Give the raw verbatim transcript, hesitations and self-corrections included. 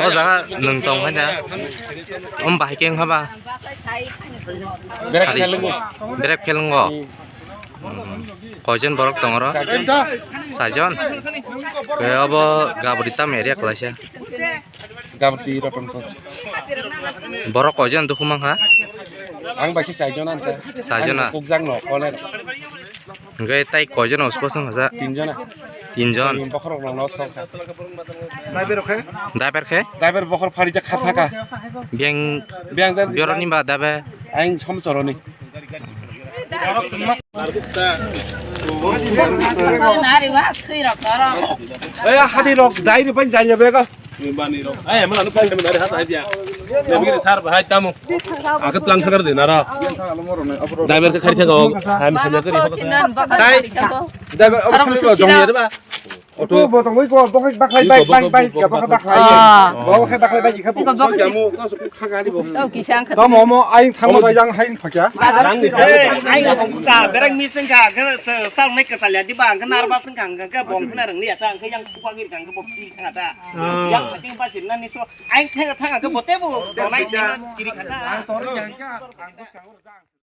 O jaga nwng tong kha na. Om bahai khe wngkha ba? Berek Sari. Khelungo. Berek khelungo. Koijon borok tong oro? Saijon. Khe obo gabri tam area kwlaisa. Gabri Ratan Kos. Borok koijon dukhu mankha? Ang bai khe saijon ang khe. Saijon na? Ang kukjak no, koner. Hingke tai koijon ospo song hasa? Tinjon na. Tinjon. Bokhorok no nosto kha. Driver khe? Driver khe? Driver bokhor phari jak kha thaka. Beng Beng jak bioroni ba dabe? Ang som choroni. Nari ba, khwi rok toro. Aya hadi rok dai ri bai janya bega. Ni bani rok. Ay, mana lu pai dari hata dia. Ni bini sar bahai tamu. Aku tulang sagar de nara. Driver ke khari thago. Ham ham kari. Tai. Driver aku sini lo jong ya ba. Auto bo tongwi ko, bo khe baklai bai, bai, bai, ka bo khe baklai. Ah. Bo khe baklai bai, ka bo. Iko bo khe. Kamu, kamu kha gari bo. Tau kisa ang kha. Tamo mo, aing thangma bai jang hain phakya. Rang ni. Aing ka berang mising ka, ka sal mek ka salya di ba, ka narba sing ka, ka bom na rang ni ata, ka yang khwa ngir ka, ka bo pi ka ta. Ah. Yang ka ting ba sin na ni so, aing thang thang ka bo te bo, bo nai sin kiri ka ta.